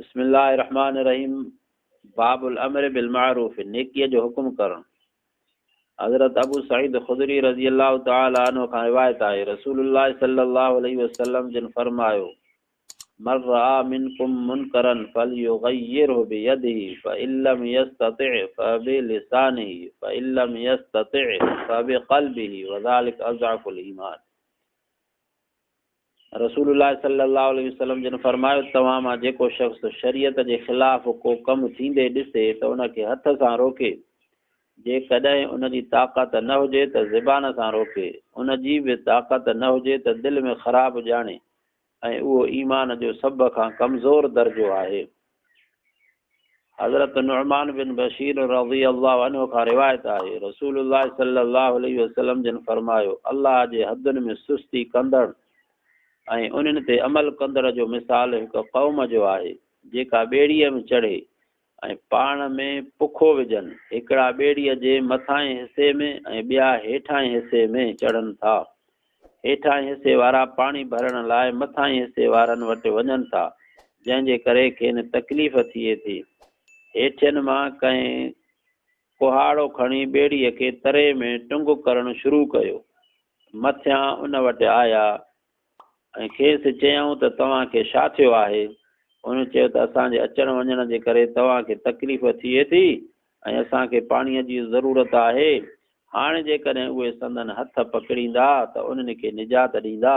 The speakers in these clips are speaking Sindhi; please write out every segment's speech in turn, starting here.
بسم الله الرحمٰن الرحيم باب الامر بالمعروف نيڪيء جو حڪم ڪرڻ. حضرت ابو سعيد خدري رضي الله تعالٰي عنه کان روايت آهي رسول الله صلي الله عليه وسلم جن فرمايو من رأى منڪم منڪرا فليغيره بيده فإن لم يستطع فبلسانه فإن لم يستطع فبقلبه وذلك اضعف الايمان. رسول الله صلي الله عليه وسلم جن فرمايو، توهان مان جيڪو شخص شريعت جي خلاف ڪو ڪم ٿيندي ڏسي ته ان کي هٿ سان روڪي، جيڪڏهن ان جي طاقت نه هجي ته زبان سان روڪي، ان جي به طاقت نه هجي ته دل ۾ خراب ڄاڻي ۽ اهو ايمان جو سڀ کان ڪمزور درجو آهي. حضرت نعمان بن بشير رضي الله عنه کان روايت آهي، رسول الله صلي الله عليه وسلم جن فرمايو، الله جي حدن ۾ سستي ڪندڙ ۽ انهن تي عمل ڪندڙ جو مثال هڪ قوم جو آهي، جيڪا ٻيڙيء ۾ چڙهي ۽ پاڻ ۾ پکو وجهن، هڪڙا ٻيڙيء جي مٿانهين حصي ۾ ۽ ٻيا هيٺانهين حصي ۾ چڙهن ٿا. هيٺانهين حصي وارا پاڻي ڀرڻ لاء مٿانهين حصي وارن وٽ وڃن ٿا، جنهن جي ڪري کين تڪليف ٿئي ٿي. هيٺين مان ڪنهن ڪهاڙو کڻي ٻيڙيء کي تري ۾ ٽنگ ڪرڻ شروع ڪيو. مٿيان ان وٽ آيا ۽ کيس چيائون ته توهان کي ڇا ٿيو آهي؟ هن چيو ته اسان جي اچڻ وڃڻ جي ڪري توهان کي تڪليف ٿئي ٿي ۽ اسان کي پاڻيء جي ضرورت آهي. هاڻ جيڪڏهن اهي سندن هٿ پڪڙيندا ته انهن کي نجات ڏيندا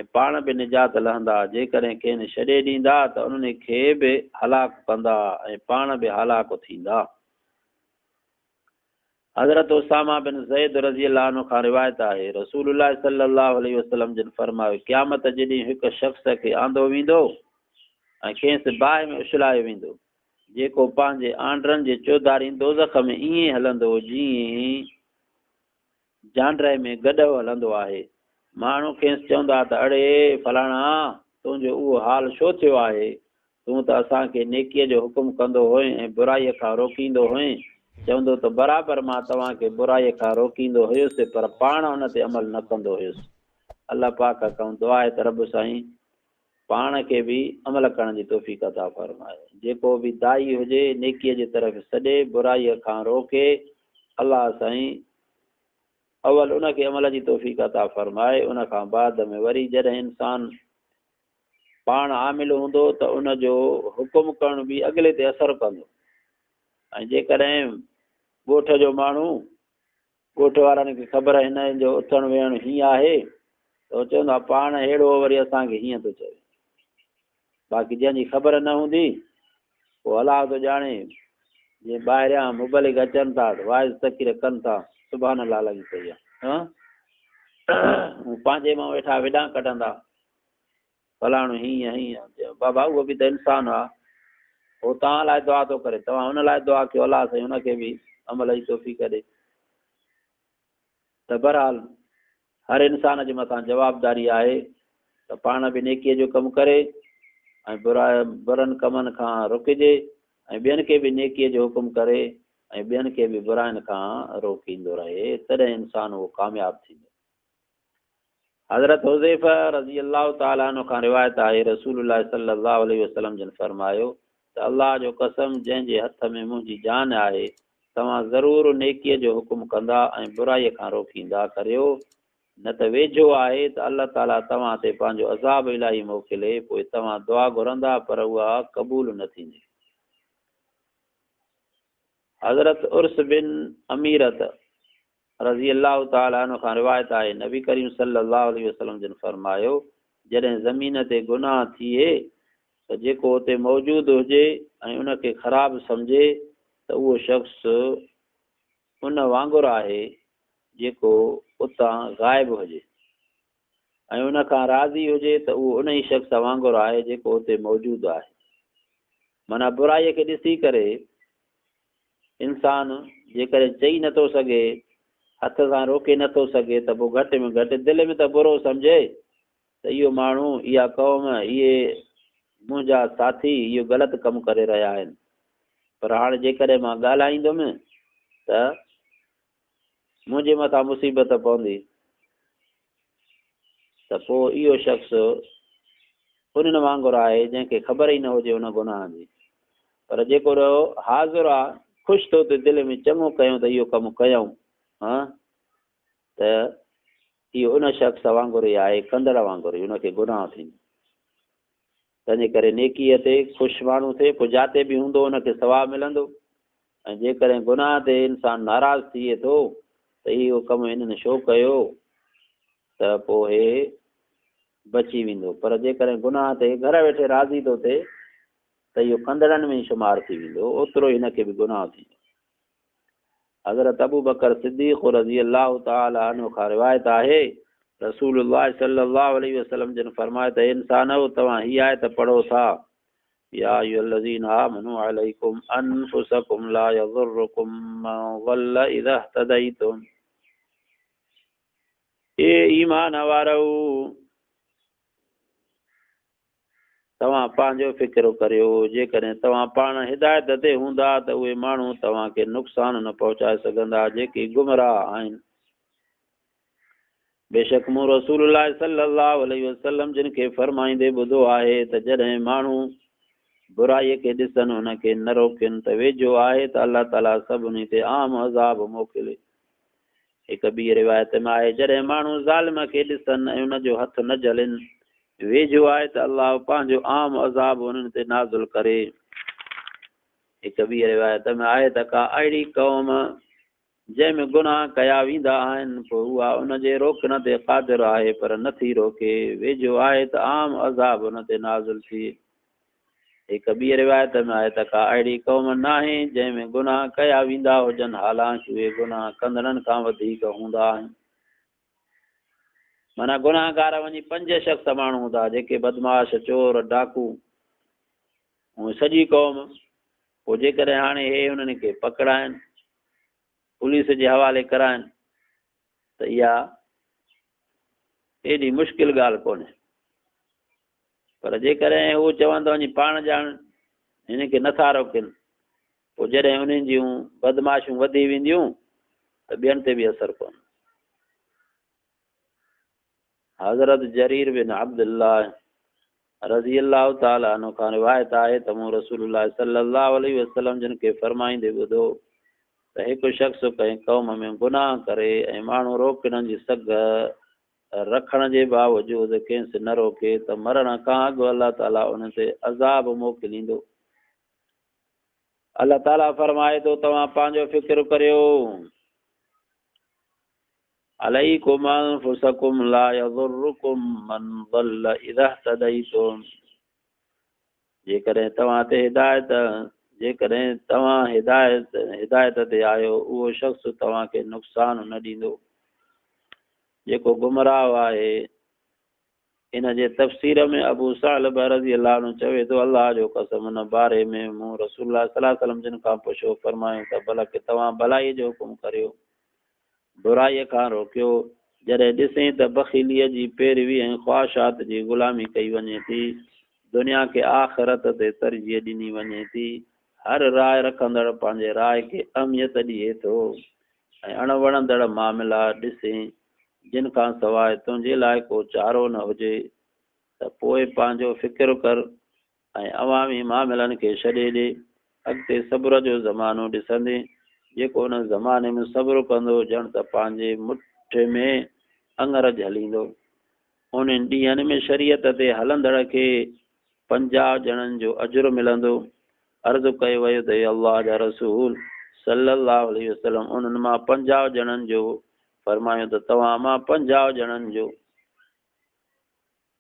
۽ پاڻ به نجات لهندا، جيڪڏهن کين ڇڏي ڏيندا ته انهن کي به هلاڪ ڪندا ۽ پاڻ به هلاڪ ٿيندا. حضرت اسامه بن زيد رضي الله عنه کان روايت آهي، رسول الله صلي الله عليه وسلم جن فرمايو، قيامت جي ڏينهن هڪ شخص کي آندو ويندو ۽ کيس باهه ۾ اڇلايو ويندو، جيڪو پنهنجي آنڊرن جي چوڌاري دوزخ ۾ ائين هلندو جيئن جانڊهه ۾ گڏهه هلندو آهي. ماڻهو کيس چوندا ته اڙي فلاڻا! تنهنجو اهو حال ڇو ٿيو آهي؟ تون ته اسان کي نيڪيء جو حڪم ڪندو هئين ۽ برائيء کان روڪيندو هئين. چوندو ته برابر مان توهان کي برائيء کان روڪيندو هيس پر پاڻ ان تي عمل نه ڪندو هيس. الله پاڪ کان دعا آهي ته رب سائين پاڻ کي به عمل ڪرڻ جي توفيق عطا فرمائي. جيڪو به داعي هجي نيڪيء جي طرف سڏي، برائيء کان روڪي، الله سائين اول ان کي عمل جي توفيق عطا فرمائي، ان کان بعد ۾ وري جڏهن انسان پاڻ عامل هوندو ته ان جو حڪم ڪرڻ به اڳلي تي اثر ڪندو ۽ جيڪڏهن ڳوٺ جو ماڻهو ڳوٺ وارن کي خبر هن جو اٿڻ ويهڻ هيئن آهي ته هو چوندو آهي پاڻ ههڙو هو وري اسان کي هيئن ٿو چوي. باقي جنهن جي خبر نه هوندي پوء الله ٿو ڄاڻي. جيئن ٻاهريان مبلغ اچن ٿا ته واعظ تقرير ڪن ٿا سبحان الله لڳي پئي آهي. هو پنهنجي مان ويٺا وڏان ڪڍندا. فلاڻو هيئن هيئن چيو بابا اهو به ته انسان آ هو توهان لاء دعا ٿو ڪري توهان هن لاء دعا ڪيو الله سائين هن کي به عمل جي توفيق ڏي ته بهرحال هر انسان جي مٿان جوابداري آهي ته پاڻ به نيڪي جو ڪم ڪري ۽ برا برن ڪمن کان رڪجي ۽ ٻين کي به نيڪي جو حڪم ڪري ۽ ٻين کي به براين کان روڪيندو رهي تڏهن انسان اهو ڪامياب ٿيندو. حضرت حذيفه رضي الله تعالٰي عنه کان روايت آهي رسول الله صلي الله عليه وسلم جن فرمايو ته الله جو قسم جنهن جي هٿ ۾ منهنجي جان آهي توهان ضرور نيڪيء جو حڪم ڪندا ۽ برائيء کان روڪيندا ڪريو نه ته ويجهو آهي ته الله تعالٰي توهان تي پنهنجو عذاب الاهي موڪلي پوء توهان دعا گهرندا پر اها قبول نه ٿيندي. حضرت عرس بن اميرت رضي الله تعالٰي عنه کان روايت آهي، نبي ڪريم صلي الله عليه وسلم جن فرمايو، جڏهن زمين تي گناهه ٿئي ته جيڪو اتي موجود هجي ۽ ان کي خراب سمجهي ته اهو شخص ان وانگر آهي جيڪو اتان غائب هجي ۽ ان کان راضي هجي ته اهو انهي شخص وانگر آهي جيڪو اتي موجود آهي. معنيٰ برائي کي ڏسي ڪري انسان جيڪڏهن چئي نٿو سگهي، هٿ سان روڪي نٿو سگهي ته پوء گهٽ ۾ گهٽ دل ۾ ته برو سمجهي ته اهو ماڻهو، اها قوم، اهي منهنجا ساٿي اهو غلط ڪم ڪري رهيا آهن. پر هاڻ جيڪڏهن مان ڳالهائيندم ته منهنجي مٿان مصيبت پوندي ته پوء اهو شخص. انهن وانگر آهي جنهن کي خبر ئي نه هجي ان گناهه جي. پر جيڪو رهيو حاضر آ، خوش ٿو ٿئي دل ۾ چڱو ڪيائون ته اهو ڪم ڪيائون ها ته اهو ان شخص وانگر ئي آهي ڪندڙ وانگر ئي ان کي گناهه ٿيندو. تنهنجي ڪري نيڪيء تي خوش ماڻهو ٿئي پوء جاتي به هوندو ان کي ثواب ملندو ۽ جيڪڏهن گناهه تي انسان ناراض ٿئي ٿو ته اهو ڪم هنن ڇو ڪيو ته پوء هي بچي ويندو پر جيڪڏهن گناهه تي گهر ويٺي راضي ٿو ٿئي ته اهو ڪندڙن ۾ ئي شمار ٿي ويندو، اوترو ئي هن کي به گناهه ٿيندو. حضرت ابوبڪر صديق رضي الله تعالٰي عنه کان روايت آهي، رسول الله صلي الله عليه وسلم جن فرمايو ته اي انسانؤ! توهان هي آيت پڙهو ٿا، يا ايها الذين آمنوا عليڪم انفسڪم لا يضرڪم من ضل اذا اهتديتم. اي ايمان وارؤ! توهان پنهنجو فڪر ڪريو، جيڪڏهن توهان پاڻ هدايت تي هوندا ته اهي ماڻهو توهان کي نقصان نه پهچائي سگهندا جيڪي گمراهه آهن. بيشڪ مون رسول الله صلي الله عليه وسلم جن کي فرمائيندي ٻڌو آهي ته جڏهن ماڻهو برائي کي ڏسن ان کي نه روڪين ته ويجهو آهي ته الله تعالي سڀني تي عام عذاب موڪلي. هڪ ٻيء روايت ۾ آهي، جڏهن ماڻهو ظالم کي ڏسن ۽ ان جو هٿ نه جهلين، ويجهو آهي ته الله پنهنجو عام عذاب انهن تي نازل ڪري. هڪ ٻيء روايت ۾ آهي ته ڪا اهڙي قوم جنهن ۾ گناهه ڪيا ويندا آهن، پوء اها ان جي روڪڻ تي قادر آهي پر نٿي روڪي، ويجهو آهي ته عام عذاب ان تي نازل ٿئي. هڪ ٻيء روايت ۾ آهي ته ڪا اهڙي قوم ناهي جنهن ۾ گناهه ڪيا ويندا هجن حالانڪ اهي گناهه ڪندڙن کان وڌيڪ هوندا آهن. معنيٰ گناهگار وڃي پنج شخص ماڻهو هوندا جيڪي بدمعاش، چور، ڊاڪو ۽ سڄي قوم پوء جيڪڏهن هاڻي هي انهن کي پڪڙائن پوليس جي حوالي ڪرائن ته اها ايڏي مشڪل ڳالهه ڪونهي. پر جيڪڏهن هو چون ته وڃي پاڻ ڄاڻ، هن کي نٿا روڪين، پوء جڏهن انهن جون بدمعاشيون وڌي وينديون ته ٻين تي به اثر پوندو. حضرت جرير بن عبدالله رضي الله تعالٰي عنه کان روايت آهي ته مون رسول الله صلي الله عليه وسلم جن کي فرمائيندي ٻڌو ته هڪ شخص ڪنهن قوم ۾ گناهه ڪري ۽ ماڻهو روڪڻ جي سگهه رکڻ جي باوجود کيس نه روڪي ته مرڻ کان اڳ الله تعاليٰ ان تي عذاب موڪليندو. الله تعاليٰ فرمائي ٿو، توهان پنهنجو فڪر ڪريو. عليڪم انفسڪم لا يضرڪم من ضل اذا اهتديتم. جيڪڏهن توهان تي هدايت جيڪڏهن توهان هدايت هدايت تي آهيو اهو شخص توهان کي نقصان نه ڏيندو جيڪو گمراهه آهي. ان جي تفسير ۾ ابو ثعلبه رضي الله عنه چوي ٿو الله جو قسم ان باري ۾ مون رسول الله صلي الله عليه وسلم جن کان پڇيو فرمايو ته بلڪ توهان ڀلائي جو حڪم ڪريو برائيء کان روڪيو. جڏهن ڏسين ته بخيليء جي پيروي ۽ خواهشات جي غلامي ڪئي وڃي ٿي، دنيا کي آخرت تي ترجيح ڏني وڃي ٿي، هر راء رکندڙ پنهنجي راء کي اهميت ڏئي ٿو ۽ اڻ وڻندڙ معاملا ڏسين، جن کان سواء تنهنجي لاء ڪو چارو نه هجي ته پوء پنهنجو فڪر ڪر ۽ عوامي معاملن کي ڇڏي ڏي، اڳتي صبر جو زمانو ڏسندين، جيڪو ان زماني ۾ صبر ڪندو ڄڻ ته پنهنجي مٺ ۾ اڱر جهليندو. انهن ڏينهن ۾ شريعت تي هلندڙ کي 50 ڄڻن جو اجر ملندو. عرض ڪيو ويو ته اي الله جا رسول صلّي الله عليه وسلّم انهن مان 50 ڄڻن جو؟ فرمايو ته توهان مان 50 ڄڻن جو.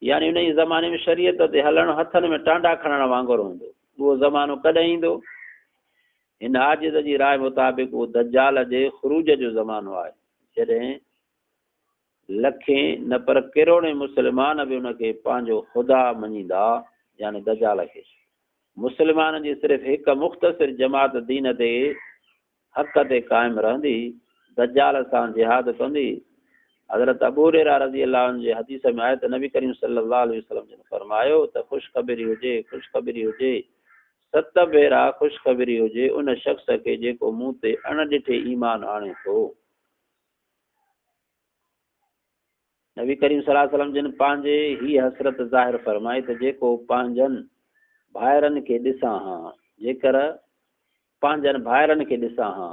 يعني انهيء زماني ۾ شريعت تي هلڻ هٿن ۾ ٽانڊا کڻڻ وانگر هوندو. اهو زمانو ڪڏهن ايندو؟ هن عاجز جي راء مطابق اهو دجال جي خروج جو زمانو آهي، جڏهن لکين نه پر ڪروڙين مسلمان به ان کي پنهنجو خدا مڃيندا، يعني دجال کي. مسلمانن جي صرف هڪ مختصر جماعت دين تي حق تي قائم رهندي، دجال سان جهاد ڪندي. حضرت ابوهريره رضي الله عنه جي حديث ۾ آهي ته نبي ڪريم صلي الله عليه وسلم جن فرمايو ته خوشخبري هجي، خوشخبري هجي، ست ڀيرا خوشخبري هجي ان شخص کي جيڪو مون تي اڻ ڏٺي ايمان آڻي ٿو. نبي ڪريم صلي الله عليه وسلم جن پنهنجي هيء حسرت ظاهر فرمائي ته جيڪو پنهنجن ڀائرن کي ڏسان ها، جيڪر پنهنجن ڀائرن کي ڏسان ها.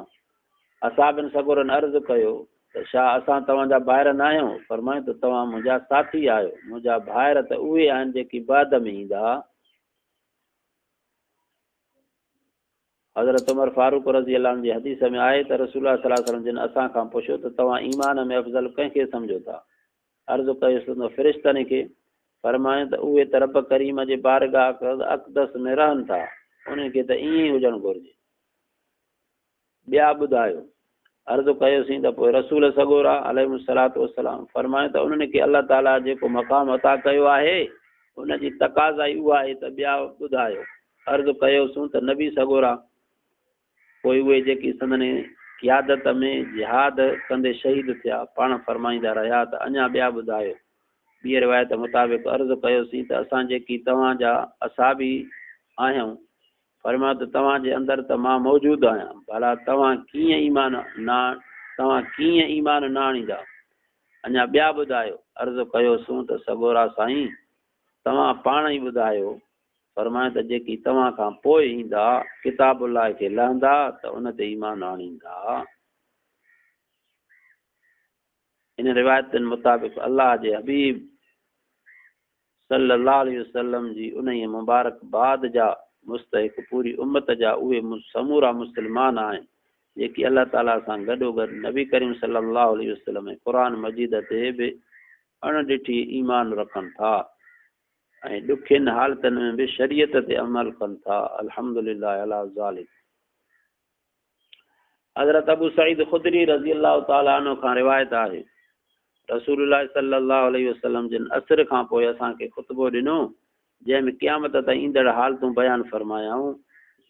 اصحابن سڳورن عرض ڪيو ته ڇا اسان توهان جا ڀائر ناهيون؟ فرمايو ته توهان منهنجا ساٿي آهيو، منهنجا ڀائر ته اهي آهن جيڪي بعد ۾ ايندا. حضرت عمر فاروق رضي الله عنه جي حديث ۾ آهي ته رسول الله صلي الله عليه وسلم جن اسان کان پڇيو ته توهان ايمان ۾ افضل ڪنهن کي سمجهو ٿا؟ عرض ڪيوسين ته فرشتن کي. فرمايائون ته اهي ته رب ڪريم جي بارگاهه اقدس ۾ رهن ٿا، انهن کي ته ائين ئي هجڻ گهرجي. ٻيا ٻڌايو. عرض ڪيوسين ته پوء رسول سڳورا عليهم الصلوة والسلام فرمايو ته انهن کي الله تعاليٰ جيڪو مقام عطا ڪيو آهي ان جي تقاضا ئي اها آهي ته ٻيا ٻڌايو. عرض ڪيوسون ته نبي سڳورا پوء اهي جيڪي سندن قيادت ۾ جهاد ڪندي شهيد ٿيا پاڻ فرمائيندا رهيا ته اڃا ٻيا ٻڌايو. ٻيء روايت مطابق عرض ڪيوسين ته اسان جيڪي توهان جا اصحابي آهيون فرمايو ته توهان جي اندر ته مان موجود آهيان، ڀلا توهان ڪيئن ايمان نه توهان ڪيئن ايمان نه آڻيندا؟ اڃا ٻيا ٻڌايو. عرض ڪيوسون ته سڳورا سائين! توهان پاڻ ئي ٻڌايو. فرمايو ته جيڪي توهان کان پوء ايندا، ڪتاب الله کي لهندا ته ان تي ايمان آڻيندا. ان روايتن مطابق الله جي حبيب صلّي الله عليه وسلّم جي انهيء مبارڪ باد جا مستحق پوري امّت جا اهي سمورا مسلمان آهن، جيڪي الله تعاليٰ سان گڏوگڏ نبي ڪريم صلّي الله عليه وسلّم ۽ قرآن مجيد تي به اڻ ڏٺي ايمان رکن ٿا ۽ ڏکين حالتن ۾ به شريعت تي عمل ڪن ٿا. الحمد لله علي ذلک. حضرت ابو سعيد خدري رضي الله تعالٰي عنه کان روايت آهي، رسول الله صلي الله عليه وسلم جن عصر کان پوء اسان کي خطبو ڏنو، جنهن ۾ قيامت تائين ايندڙ حالتون بيان فرمايائون،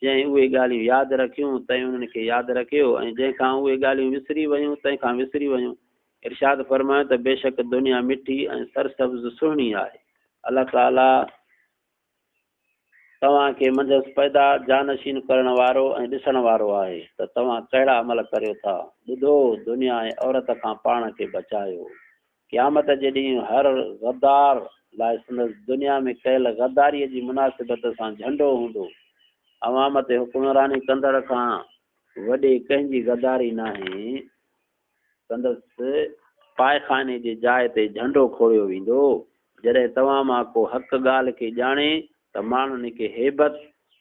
جنهن اهي ڳالهيون ياد رکيون، تنهن انهن کي ياد رکيو ۽ جنهن کان اهي ڳالهيون وسري ويون، تنهن کان وسري ويون. ارشاد فرمايو ته بيشڪ دنيا مٺي ۽ سرسبز سهڻي آهي. الله تعاليٰ توهان کي منجهس پيدا، جانشين ڪرڻ وارو ۽ ڏسڻ وارو آهي ته توهان ڪهڙا عمل ڪريو ٿا. ٻڌو! دنيا ۽ عورت کان پاڻ کي بچايو. قيامت جي ڏينهن هر غدار لاء سندس دنيا ۾ ڪيل غداريء جي مناسبت سان جهنڊو هوندو. عوام تي حڪمراني ڪندڙ کان وڏي ڪنهن جي غداري ناهي. سندس پائخاني جي جاء تي جهنڊو کوڙيو ويندو. جڏهن توهان مان ڪو حق ڳالهه کي ڄاڻي ته ماڻهن کي هيبت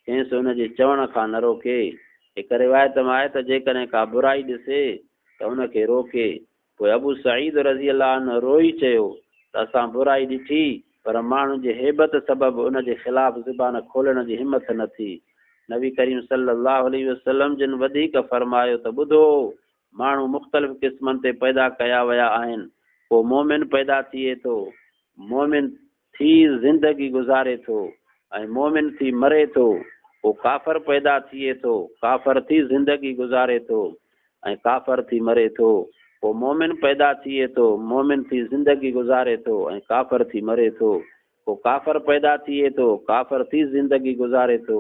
کيس ان جي چوڻ کان نه روڪي. هڪ روايت ۾ آهي ته جيڪڏهن ڪا برائي ڏسي ته ان کي روڪي. پوء ابو سعيد رضي الله عنه روئي چيو ته اسان برائي ڏٺي پر ماڻهن جي هيبت سبب ان جي خلاف زبان کولڻ جي همٿ نه ٿي. نبي ڪريم صلي الله عليه وسلم جن وڌيڪ فرمايو ته ٻڌو! ماڻهو مختلف قسمن تي پيدا ڪيا ويا آهن. ڪو مؤمن پيدا ٿئي ٿو، مؤمن ٿي زندگي گذاري ٿو ۽ مؤمن ٿي مري ٿو. ڪو ڪافر پيدا ٿئي ٿو، ڪافر ٿي زندگي گذاري ٿو ۽ ڪافر ٿي مري ٿو. ڪو مؤمن پيدا ٿئي ٿو، مؤمن ٿي زندگي گذاري ٿو ۽ ڪافر ٿي مري ٿو. ڪو ڪافر پيدا ٿئي ٿو، ڪافر ٿي زندگي گذاري ٿو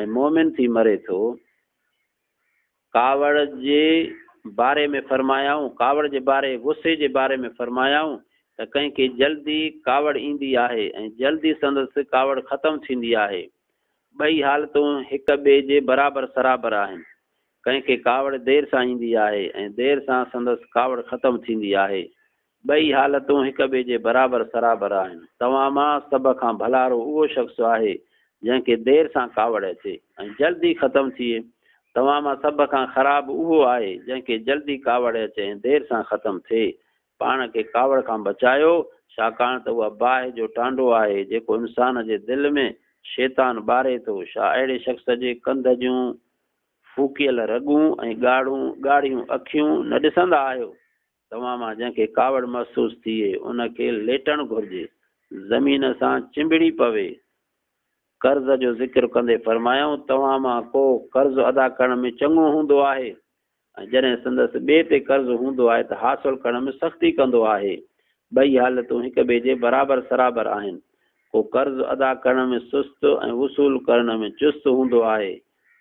۽ مؤمن ٿي مري ٿو. ڪاوڙ جي باري ۾ فرمايائون، ڪاوڙ جي باري، غصي جي باري ۾ فرمايائون ته ڪنهن کي جلدي ڪاوڙ ايندي آهي ۽ جلدي سندس ڪاوڙ ختم ٿيندي آهي. ٻئي حالتون هڪ ٻئي جي برابر سرابر آهن. ڪنهن کي ڪاوڙ دير سان ايندي آهي ۽ دير سان سندس ڪاوڙ ختم ٿيندي آهي. ٻئي حالتون هڪ ٻئي جي برابر سرابر آهن. توهان مان سڀ کان ڀلارو اهو شخص آهي، جنهن کي دير سان ڪاوڙ اچي ۽ جلدي ختم ٿئي. توهان مان سڀ کان خراب اهو آهي، جنهن کي جلدي ڪاوڙ اچي ۽ دير سان ختم ٿئي. پاڻ کي ڪاوڙ کان بچايو، ڇاڪاڻ ته اها باهه جو ٽانڊو آهي، جيڪو انسان جي دل ۾ شيطان ٻاري ٿو. ڇا اهڙي شخص جي ڪنڌ جون ڦوڪيل رڳون ۽ ڳاڙهون ڳاڙهيون اکيون نه ڏسندا آهيو؟ توهان مان جنهن کي ڪاوڙ محسوس ٿئي، ان کي ليٽڻ گهرجي، زمين سان چنبڙي پوي. قرض جو ذڪر ڪندي فرمايائون، توهان مان ڪو قرض ادا ڪرڻ ۾ چڱو هوندو آهي ۽ جڏهن سندس ٻئي تي قرض هوندو آهي ته حاصل ڪرڻ ۾ سختي ڪندو آهي. ٻئي حالتون هڪ ٻئي جي برابر سرابر آهن. ڪو قرض ادا ڪرڻ ۾ سست ۽ وصول ڪرڻ ۾ چست هوندو آهي.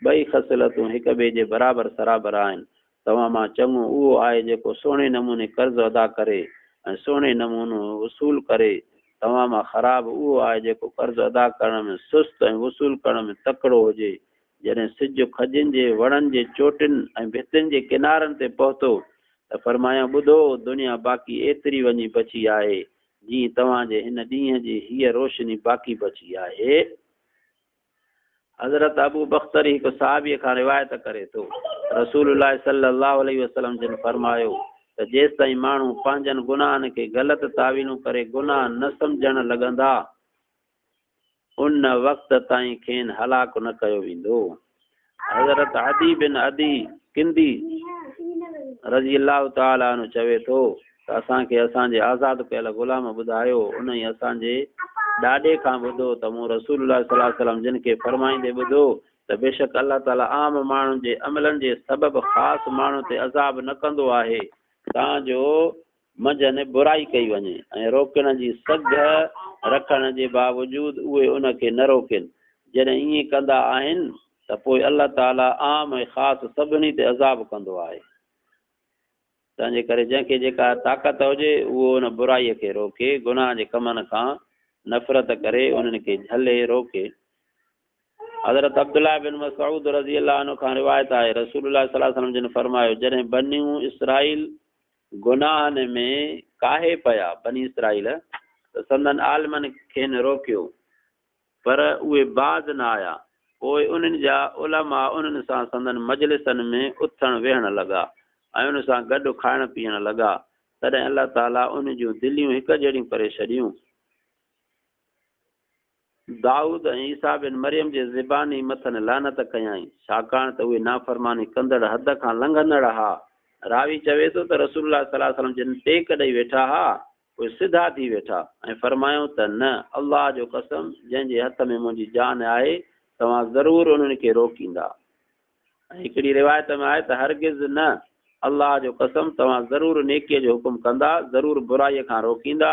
ٻئي خصلتون هڪ ٻئي جي برابر سرابر آهن. توهان مان چڱو اهو آهي جيڪو سهڻي نموني قرض ادا ڪري. ۽ سهڻي نموني وصول ڪري. توهان مان خراب اهو آهي جيڪو قرض ادا ڪرڻ ۾ سست ۽ وصول ڪرڻ ۾ تڪڙو هجي. جڏهن سج کجين جي وڻن جي چوٽين ۽ ڀتين جي ڪنارن تي پهتو ته فرمايائون، ٻڌو، دنيا باقي ايتري وڃي بچي آهي، جيئن توهان جي هن ڏينهن جي هيء روشني باقي بچي آهي. حضرت ابو بختري هڪ صحابيء کان روايت ڪري ٿو، رسول الله صلي الله عليه وسلم جن فرمايو ته جيستائين ماڻهو پنهنجن گناهن کي غلط تاويلون ڪري گناهه نه سمجهڻ لڳندا، ان وقت تائين کين هلاڪ نه ڪيو ويندو. حضرت عدي بن عدي ڪندي رضي الله تعالٰي عنه چوي ٿو ته اسان کي اسان جي آزاد ڪيل غلام ٻڌايو، انهي اسان جي ڏاڏي کان ٻڌو ته مون رسول الله صلي الله عليه وسلم جن کي فرمائيندي ٻڌو ته بيشڪ الله تعالٰي عام ماڻهن جي عملن جي سبب خاص ماڻهن تي عذاب نه ڪندو آهي تان جو منجهن برائي ڪئي وڃي ۽ روڪڻ جي سگهه رکڻ جي باوجود اهي ان کي نه روڪين، جڏهن ائين ڪندا آهن ته پوء الله تعاليٰ عام ۽ خاص سڀني تي عذاب ڪندو آهي. تنهنجي ڪري جنهن کي جيڪا طاقت هجي اهو ان برائيء کي روڪي، گناهه جي ڪمن کان نفرت ڪري، انهن کي جهلي، روڪي. حضرت عبدالله بن مسعود رضي الله عنه کان روايت آهي، رسول الله صلي الله عليه وسلم جن فرمايو، جڏهن بنو اسرائيل گناهن ۾ ڪاهي پيا، بني اسرائيل، ته سندن عالمن کين روڪيو، پر اهي باز نه آيا، پوء انهن جا علماء انهن سان سندن مجلسن ۾ اٿڻ ويهڻ لڳا ۽ انهن سان گڏ کائڻ پيئڻ لڳا، تڏهن الله تعاليٰ انهن جون دليون هڪ جهڙيون ڪري ڇڏيون. دائود ۽ عيسيٰ بن مريم جي زباني مٿن لعنت ڪيائين، ڇاڪاڻ ته اهي نافرماني ڪندڙ حد کان لنگهندڙ ها. راوي چوي ٿو ته رسول الله صلي الله عليه وسلم جن ٽيڪ ڏئي ويٺا ها، پوء سڌا ٿي ويٺا ۽ فرمايائون ته نه، الله جو قسم جنهن جي هٿ ۾ منهنجي جان آهي، توهان ضرور انهن کي روڪيندا. ۽ هڪڙي روايت ۾ آهي ته هرگز نه، الله جو قسم توهان ضرور نيڪيء جو حڪم ڪندا، ضرور برائيء کان روڪيندا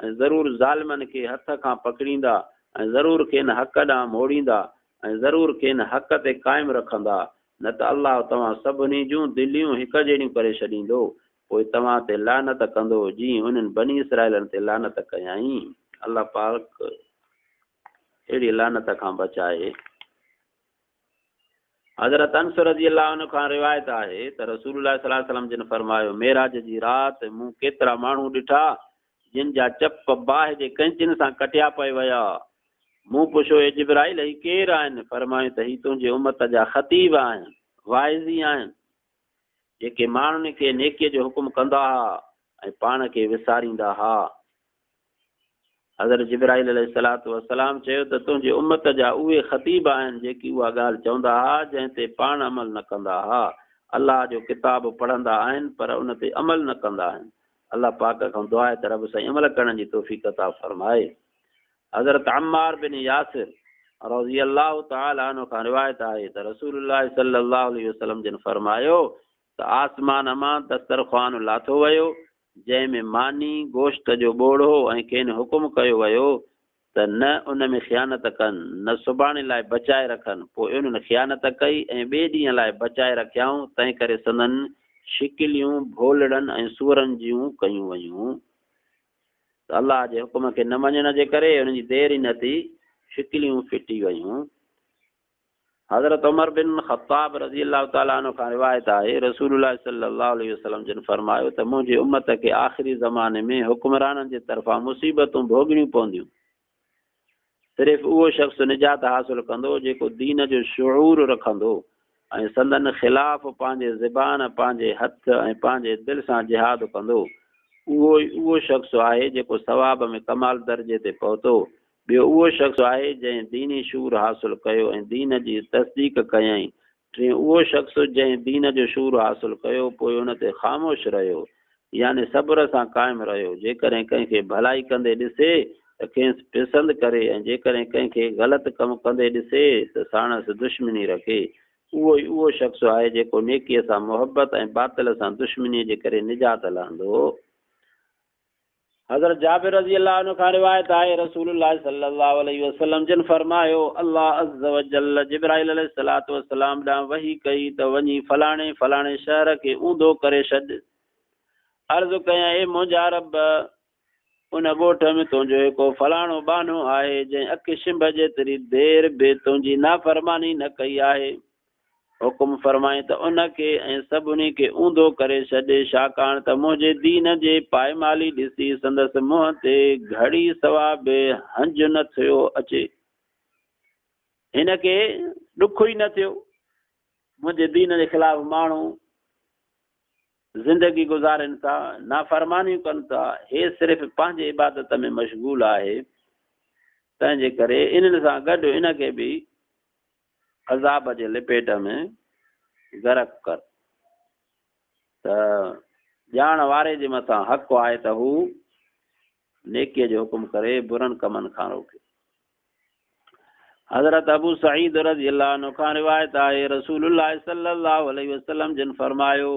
۽ ضرور ظالمن کي هٿ کان پڪڙيندا ۽ ضرور کين حق ڏانهن موڙيندا ۽ ضرور کين حق تي قائم رکندا، نه ته الله توهان سڀني جون دليون هڪ جهڙيون ڪري ڇڏيندو، پوء توهان تي لعنت ڪندو جيئن انهن بني اسرائيلن تي لعنت ڪيائين. الله پاڪ اهڙيء لعنت کان بچائي. حضرت انس رضي الله عنه کان روايت آهي ته رسول الله صلي الله عليه وسلم جن فرمايو، معراج جي رات مون ڪيترا ماڻهو ڏٺا جن جا چپ باهه جي قينچين سان ڪٽيا پئي ويا. مون پڇيو، اي جبرائيل هي ڪير آهن؟ فرمايائون ته هي تنهنجي امت جا خطيب آهن، واعظي آهن، جيڪي ماڻهن کي نيڪيء جو حڪم ڪندا ها ۽ پاڻ کي وساريندا ها. حضرت جبرائيل عليه الصلوة والسلام چيو ته تنهنجي امت جا اهي خطيب آهن جيڪي اها ڳالهه چوندا ها جنهن تي پاڻ عمل نه ڪندا ها. الله جو ڪتاب پڙهندا آهن پر ان تي عمل نه ڪندا آهن. الله پاڪ کان دعا آهي ته رب سائين عمل ڪرڻ جي توفيق عطا فرمائي. حضرت عمار بن ياسر رضي الله تعالٰي عنه کان روايت آهي ته رسول الله صلي الله عليه وسلم جن فرمايو ته آسمان مان دسترخوان لاٿو ويو جنهن ۾ ماني، گوشت جو ٻوڙو ۽ کين حڪم ڪيو ويو ته نه ان ۾ خيانت ڪن، نه سڀاڻي لاء بچائي رکن، پوء انهن خيانت ڪئي ۽ ٻئي ڏينهن لاء بچائي رکيائون، تنهنڪري سندن شڪليون ڀولڙن ۽ سوئرن جون ڪيون ويون. ته الله جي حڪم کي نه مڃڻ جي ڪري انهن جي دير ئي نه ٿي، شڪليون ڦٽي ويون. حضرت عمر بن خطاب رضي الله تعالٰي عنه کان روايت آهي، رسول الله صلي الله عليه وسلم جن فرمايو ته منهنجي امت کي آخري زماني ۾ حڪمرانن جي طرفان مصيبتون ڀوڳڻيون پونديون. صرف اهو شخص نجات حاصل ڪندو جيڪو دين جو شعور رکندو ۽ سندن خلاف پنهنجي زبان، پنهنجي هٿ ۽ پنهنجي دل سان جهاد ڪندو. اهو ئي اهو شخص آهي جيڪو ثواب ۾ ڪمال درجي تي پهتو ٻيو اهو شخص آهي جنهن ديني شعور حاصل ڪيو ۽ دين جي تصديق ڪيائين. ٽيون اهو شخص جنهن دين جو شعور حاصل ڪيو پوء ان تي خاموش رهيو يعني صبر سان قائم رهيو. جيڪڏهن ڪنهن کي ڀلائي ڪندي ڏسي ته کيس پسند ڪري ۽ جيڪڏهن ڪنهن کي غلط ڪم ڪندي ڏسي ته ساڻس دشمني رکي. اهو ئي اهو شخص آهي جيڪو نيڪيء سان محبت ۽ باطل سان دشمنيء جي ڪري نجات لهندو. حضرت جابر رضي الله عنه کان روايت آهي رسول الله صلي الله عليه وسلم جن فرمايو الله عز وجل جبرائيل عليه الصلوة والسلام ڏانهن وحي ڪئي ته وڃي فلاڻي فلاڻي شهر کي اونڌو ڪري ڇڏ. عرض ڪيائين، اي منهنجا رب! ان ڳوٺ ۾ تنهنجو هڪ فلاڻو ٻانهو آهي، جنهن اک شنڀ جيتري دير به تنهنجي نافرماني نه ڪئي آهي. حڪم فرمائين ته ان کي ۽ سڀني کي اونڌو ڪري ڇڏ، ڇاڪاڻ ته منهنجي دين جي پائمالي ڏسي سندس منهن تي گهڙي سوا به هنج نه ٿيو اچي. هن کي ڏک ئي نه ٿيو. منهنجي دين جي خلاف ماڻهو زندگي گذارين ٿا، نافرمانيون ڪن ٿا، هي صرف پنهنجي عبادت ۾ مشغول آهي، تنهن جي ڪري انهن سان گڏ ان کي به عذاب جي لپيٽ ۾ غرق ڪر. ته ڄاڻ واري جي مٿان حق آهي ته هو نيڪيء جو حڪم ڪري، برن ڪمن کان روڪي. حضرت ابو سعيد رضي الله عنه کان روايت آهي، رسول الله صلي الله عليه وسلم جن فرمايو،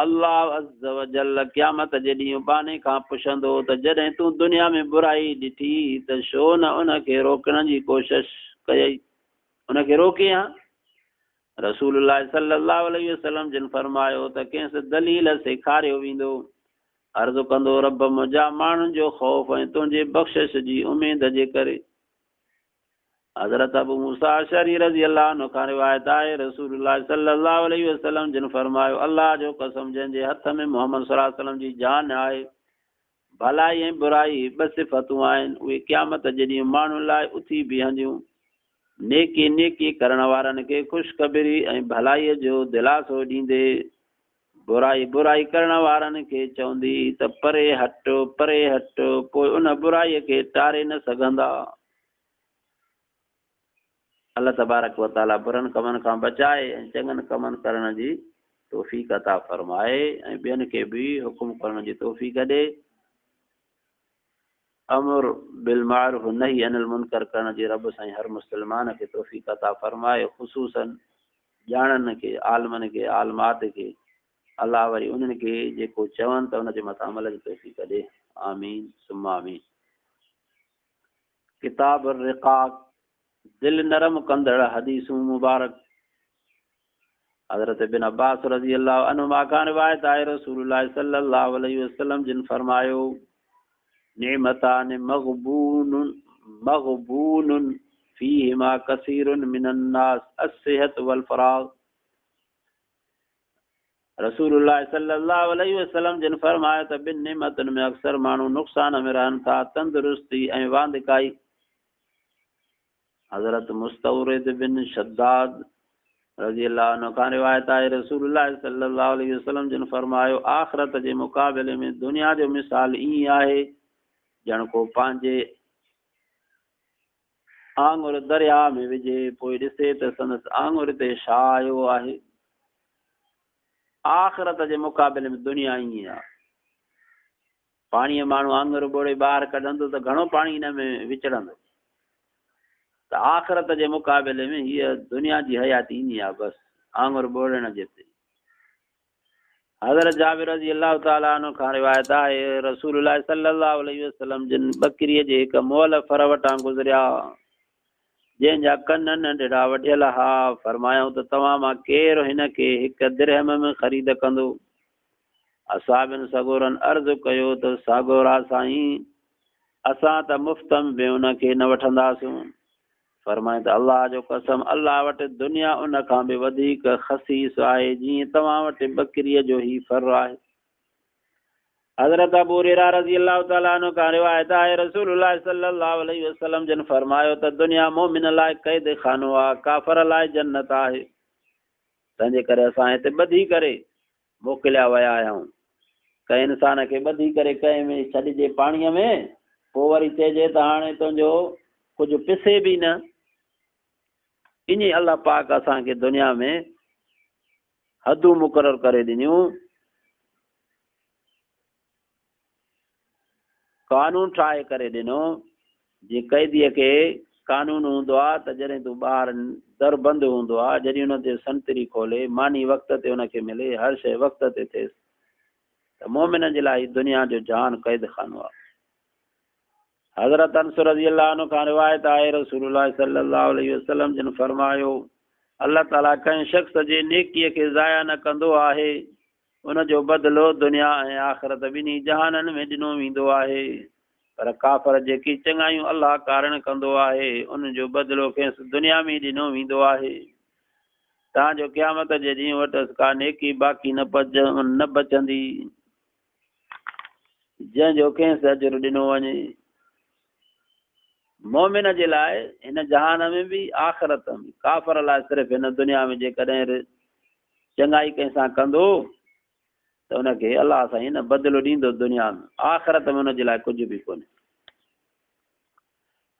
الله عز وجل قيامت جي ڏينهن ٻانهي کان پڇندو ته جڏهن تون دنيا ۾ برائي ڏٺي ته ڇو نه ان کي روڪڻ جي ڪوشش ڪيئي، ان کي روڪين ها؟ رسول الله صلي الله عليه وسلم جن فرمايو ته کيس دليل سيکاريو ويندو. عرض ڪندو، رب منهنجا ماڻهن جو خوف ۽ تنهنجي بخشش جي اميد جي ڪري. حضرت ابو موسيٰ اشعري رضي الله عنه کان روايت آهي، رسول الله صلي الله عليه وسلم جن فرمايو، الله جو قسم جنهن جي هٿ ۾ محمد صلي الله عليه وسلم جي جان آهي، ڀلائي ۽ برائي ٻه صفتون آهن، اهي قيامت جي ڏينهن ماڻهن لاء اٿي بيهنديون. نيڪي نيڪي ڪرڻ وارن کي خوشخبري ۽ ڀلائيء جو دلاسو ڏيندي، برائي برائي ڪرڻ وارن کي چوندي ته پري هٽ، پري هٽ، پوء ان برائيء کي ٽاري نه سگهندا. الله تبارڪ و تعاليٰ برن ڪمن کان بچائي ۽ چڱن ڪمن ڪرڻ جي توفيق عطا فرمائي ۽ ٻين کي به حڪم ڪرڻ جي توفيق ڏي. امر بالمعروف نهي عن المنڪر ڪرڻ جي رب سائين هر مسلمان کي توفيق عطا فرمائي، خصوصاً ڄاڻن کي، عالمن کي، عالمات کي، الله وري انهن کي جيڪو چون ته ان جي مٿان عمل جي توفيق ڏي. آمين ثم آمين. ڪتاب الرقاق، دل نرم ڪندڙ حديثون مبارڪ. حضرت ابن عباس رضي الله عنهما کان روايت آهي، رسول الله صلي الله عليه وسلم جن فرمايو، نعمتان مغبون مغبون فيهما كثير من الناس الصحة والفراغ. رسول الله صلي الله عليه وسلم جن فرمايو ته ٻن نعمتن ۾ اڪثر ماڻهو نقصان ۾ رهن ٿا، تندرستي ۽ واندڪائي. حضرت مستورد بن شداد رضي الله عنه کان روايت آهي، رسول الله صلي الله عليه وسلم جن فرمايو، آخرت جي مقابلي ۾ دنيا جو مثال ائين آهي ڄڻ ڪو پنهنجي آڱر درياء ۾ وجهي پوء ڏسي ته سندس آڱر تي ڇا آيو آهي. آخرت جي مقابلي ۾ دنيا ائين آهي. پاڻيء ماڻهو آڱر ٻوڙي ٻاهر ڪڍندو ته گهڻو پاڻي ان ۾ وچڙندو. ته آخرت جي مقابلي ۾ هيء دنيا جي حياتي ائين آهي بس آڱر ٻوڙڻ جيتري. حضرت جابر رضي الله تعالٰي عنه کان روايت آهي، رسول الله صلي الله عليه وسلم جن ٻڪريء جي هڪ مئل ڦر وٽان گذريا، جنهن جا ڪن ننڍڙا وڍيل ها. فرمايائون ته توهان مان ڪير هن کي هڪ درهم ۾ خريد ڪندو؟ اصحابن سڳورن عرض ڪيو ته سڳورا سائين! اسان ته مفت ۾ به ان کي نه وٺنداسون. فرمائين ته الله جو قسم الله وٽ دنيا ان کان به وڌيڪ خسيس آهي جيئن توهان وٽ ٻڪريء جو هي ڦر آهي. حضرت ابو هريره رضي الله تعالٰي عنه کان روايت آهي رسول الله صلي الله عليه وسلم جن فرمايو ته دنيا مؤمن لاء قيد خانو آهي ڪافر لاء جنت آهي. تنهن جي ڪري اسان هتي ٻڌي ڪري موڪليا ويا آهيون. ڪنهن انسان کي ٻڌي ڪري ڪنهن ۾ ڇڏجي پاڻيء ۾، پوء وري چئجي ته هاڻي تنهنجو ڪجهه پسي به نه. ائين ئي الله پاڪ اسان کي دنيا ۾ حدون مقرر ڪري ڏنيون. قانون ٺاهي ڪري ڏنو، جيئن قيديء کي قانون هوندو آهي ته جڏهن تون ٻاهر در بند هوندو آهي، جڏهن ان تي سنتري کولي، ماني وقت تي ان کي ملي، هر شيء وقت تي ٿئيس ته مؤمنن جي لاء هي دنيا جو جهان قيد خانو آهي. حضرت انس رضي الله عنه کان روايت آهي، رسول الله صلي الله عليه وسلم جن فرمايو، الله تعاليٰ ڪنهن شخص جي نيڪيء کي ضايع نه ڪندو آهي. ان جو بدلو دنيا ۽ آخرت ٻنهي جهانن ۾ ڏنو ويندو آهي. پر ڪافر جيڪي چڱايون الله ڪارڻ ڪندو آهي، ان جو بدلو کيس دنيا ۾ ئي ڏنو ويندو آهي. تان جو قيامت جي ڏينهن وٽس ڪا نيڪي باقي نه بچندي، جنهن جو کيس اجر ڏنو وڃي. مؤمن جي لاء هن جهان ۾ به آخرت ۾ به، ڪافر لاء صرف هن دنيا ۾ جيڪڏهن چڱائي ڪنهن سان ڪندو ته ان کي الله سائين نه بدلو ڏيندو دنيا ۾، آخرت ۾ ان جي لاء ڪجهه به ڪونهي.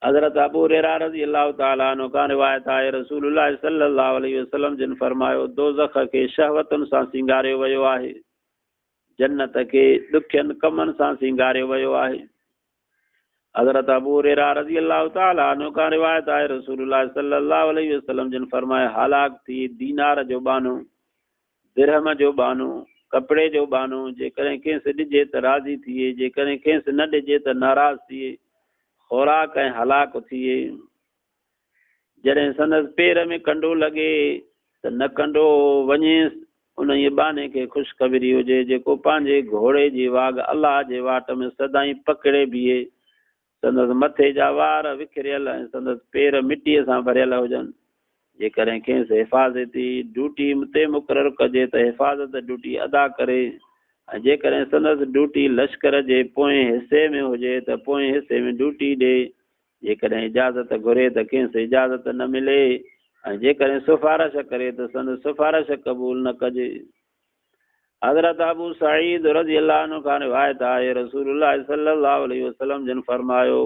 حضرت ابو هريره رضي الله تعالٰي عنه کان روايت آهي رسول الله صلي الله عليه وسلم جن فرمايو دوزخ کي شهوتن سان سينگاريو ويو آهي، جنت کي ڏکين ڪمن سان سينگاريو ويو آهي. حضرت ابو هريره رضي الله تعالٰي عنه کان روايت آهي رسول الله صلي الله عليه وسلم جن فرمايو هلاڪ ٿي دينار جو ٻانهو، درهم جو ٻانهو، ڪپڙي جو ٻانهو، جيڪڏهن کيس ڏجي ته راضي ٿئي، جيڪڏهن کيس نه ڏجي ته ناراض ٿئي، خوراڪ ۽ هلاڪ ٿئي. جڏهن سندس پير ۾ ڪنڊو لڳي ته نه ڪنڊو وڃيس، انهيء ٻانهي کي خوشخبري هجي، جيڪو پنهنجي گهوڙي جي واڳ الله جي واٽ ۾ سدائين پڪڙي بيهي، سندس مٿي جا وار وکريل ۽ سندس پير مٽيء سان ڀريل هجن. جيڪڏهن کيس حفاظتي ڊيوٽي تي مقرر ڪجي ته حفاظت ڊيوٽي ادا ڪري ۽ جيڪڏهن سندس ڊيوٽي لشڪر جي پوئين حصي ۾ هجي ته پوئين حصي ۾ ڊيوٽي ڏئي. جيڪڏهن اجازت گهري ته کيس اجازت نه ملي ۽ جيڪڏهن سفارش ڪري ته سندس سفارش قبول نه ڪجي. حضرت ابو سعيد رضي الله عنه کان روايت آهي رسول الله صلي الله عليه وسلم جن فرمايو،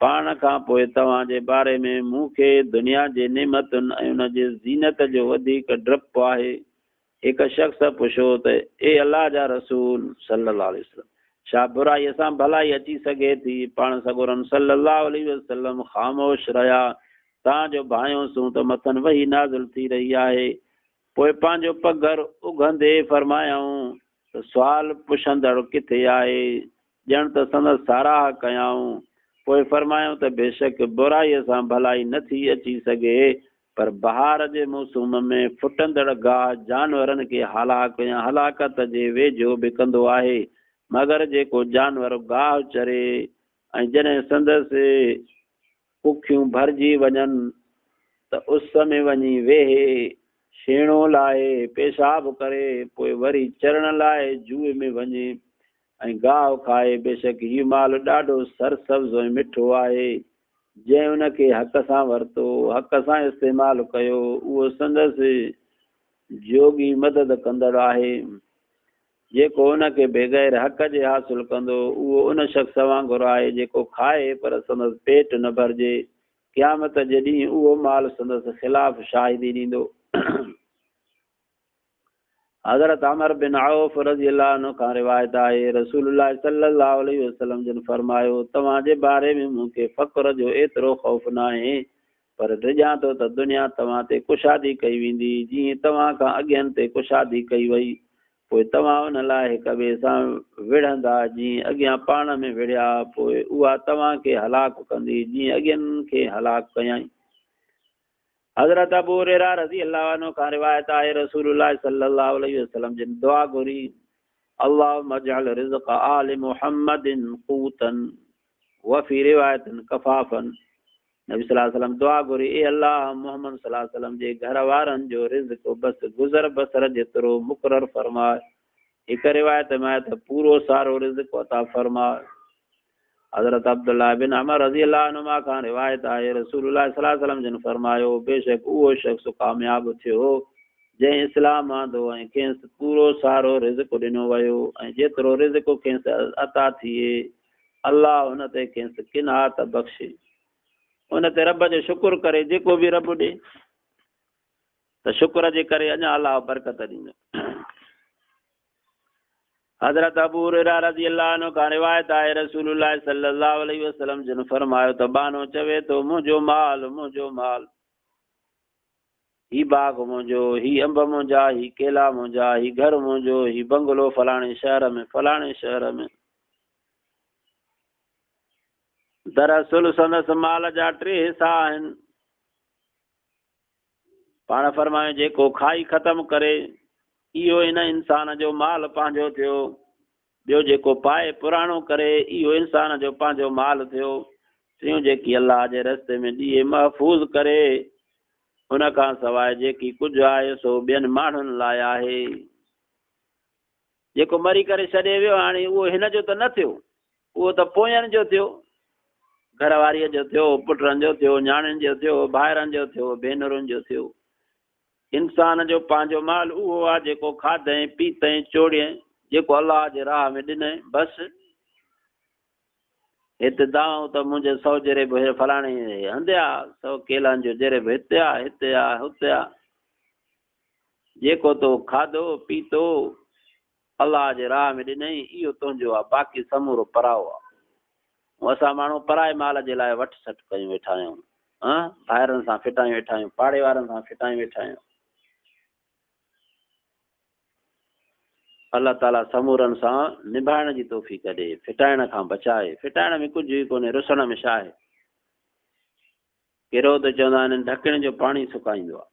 پاڻ کان پوء توهان جي باري ۾ مون کي دنيا جي نعمتن ۽ ان جي زينت جو وڌيڪ ڊپ آهي هڪ شخص پڇيو ته اي الله جا رسول صلّي الله عليه وسلّم! ڇا برائيء سان ڀلائي اچي سگهي ٿي؟ پاڻ سڳورن صلّي الله عليه وسلّم خاموش رهيا، تان جو ڀانيوسون ته مٿن وحي نازل ٿي رهي آهي. پوء پنهنجو پگهر اگهندي فرمايائون ته سوال پڇندڙ ڪٿي آهي؟ ڄڻ ته سندس ساراهه ڪيائون. پوء فرمايائون ته بيشڪ برائيء سان ڀلائي نه ٿي اچي سگهي، پر بهار جي موسم ۾ ڦٽندڙ گاهه جانورن کي هلاڪ يا هلاڪت جي ويجهو به ڪندو آهي، مگر جيڪو جانور گاهه چري ۽ جڏهن سندس ڪکيون ڀرجي وڃن ته اس ۾ وڃي ويهي، شيڻو لاهي، پيشاب ڪري، پوء وري چرڻ لاء جوء ۾ وڃي ۽ گاهه کائي، بيشڪ هي مال ڏاڍو سرسبز ۽ مٺو آهي. جنهن ان کي حق سان ورتو، حق سان استعمال ڪيو، اهو سندس جوڳي مدد ڪندڙ آهي. جيڪو ان کي بغير حق جي حاصل ڪندو، اهو ان شخص وانگر آهي جيڪو کائي پر سندس پيٽ نه ڀرجي. قيامت جي ڏينهن اهو مال سندس خلاف شاهدي ڏيندو. حضرت عمر بن عوف رضي الله عنه کان روايت آهي، رسول الله صلي الله عليه وسلم جن فرمايو، توهان جي باري ۾ مون کي فقر جو ايترو خوف ناهي، پر ڊڄان ٿو ته دنيا توهان تي ڪشادي ڪئي ويندي، جيئن توهان کان اڳين تي ڪشادي ڪئي وئي، پوء توهان ان لاء هڪ ٻئي سان وڙهندا، جيئن اڳيان پاڻ ۾ وڙهيا، پوء اها توهان کي هلاڪ ڪندي، جيئن اڳين کي هلاڪ ڪيائين. حضرت ابو هريره رضي الله عنه کان روايت آهي رسول الله صلي الله عليه وسلم جن دعا گهري اللهم اجعل رزق آل محمد قوتا وفي روايت کفافا نبي صلي الله عليه وسلم دعا گهري اي الله محمد صلي الله عليه وسلم جي گهر وارن جو رزق بس گذر بسر جيترو مقرر فرماء هڪ روايت ۾ آهي ته پورو سارو رزق عطا فرماء حضرت عبدالله بن عمر رضي الله عنهما کان روايت آهي رسول الله صلي الله عليه وسلم جن فرمايو بيشڪ اهو شخص ڪامياب ٿيو جنهن اسلام آندو ۽ کيس پورو سارو رزق ڏنو ويو ۽ جيترو رزق کيس عطا ٿئي الله ان تي کيس قناعت بخشي ان تي رب جو شڪر ڪري جيڪو به رب ڏي ته شڪر جي ڪري اڃا الله برڪت ڏيندو. حضرت ابو هريره رضي الله عنه کان روايت آهي رسول الله صلي الله عليه وسلم جن فرمايو ته ٻانهو چوي ٿو منهنجو مال منهنجو مال هي باغ منهنجو هي انب منهنجا هي ڪيلا منهنجا هي گهر منهنجو هي بنگلو فلاڻي شهر ۾ فلاڻي شهر ۾ دراصل سندس مال جا ٽي حصا آهن پاڻ فرمايو جيڪو کائي ختم ڪري اهو ان انسان جو مال پنهنجو ٿيو. ٻيو جيڪو پائي پراڻو ڪري، اهو انسان جو پنهنجو مال ٿيو. ٽيون جيڪي الله جي رستي ۾ ڏئي محفوظ ڪري، ان کان سواء جيڪي ڪجهه آهي سو ٻين ماڻهن لاء آهي. جيڪو مري ڪري ڇڏي ويو، هاڻي اهو هن جو ته نه ٿيو، اهو ته پوين جو ٿيو، گهر واريء جو ٿيو، پٽن جو ٿيو، نياڻين جو ٿيو، ڀائرن جو ٿيو، ڀينرن جو ٿيو. انسان جو پنهنجو مال اهو آهي جيڪو کاڌئين، پيتئين، چوڙيئين، جيڪو الله جي راهه ۾ ڏنئين، بس. هت دانهون ته منهنجي سو جريب هي فلاڻي هنڌ آ، سو ڪيلن جو جريب هتي آ، هتي آ، هتي آ. جيڪو تو کاڌو پيتو الله جي راهه ۾ ڏنئي اهو تنهنجو آ، باقي سمورو پرائو آ. اسان ماڻهو پرائي مال جي لاء وٺ سٺ ڪيون ويٺا آهيون، ڀائرن سان ڦٽايون ويٺا آهيون، پاڙي وارن سان ڦٽايون ويٺا آهيون. الله تعاليٰ سمورن سان نڀائڻ جي توفيق ڏي، ڦٽائڻ کان بچائي. ڦٽائڻ ۾ ڪجهه ئي ڪونهي، رسڻ ۾ ڇا آهي؟ ڪروڌ چوندا آهن ڍڪڻ جو پاڻي سڪائيندو آهي.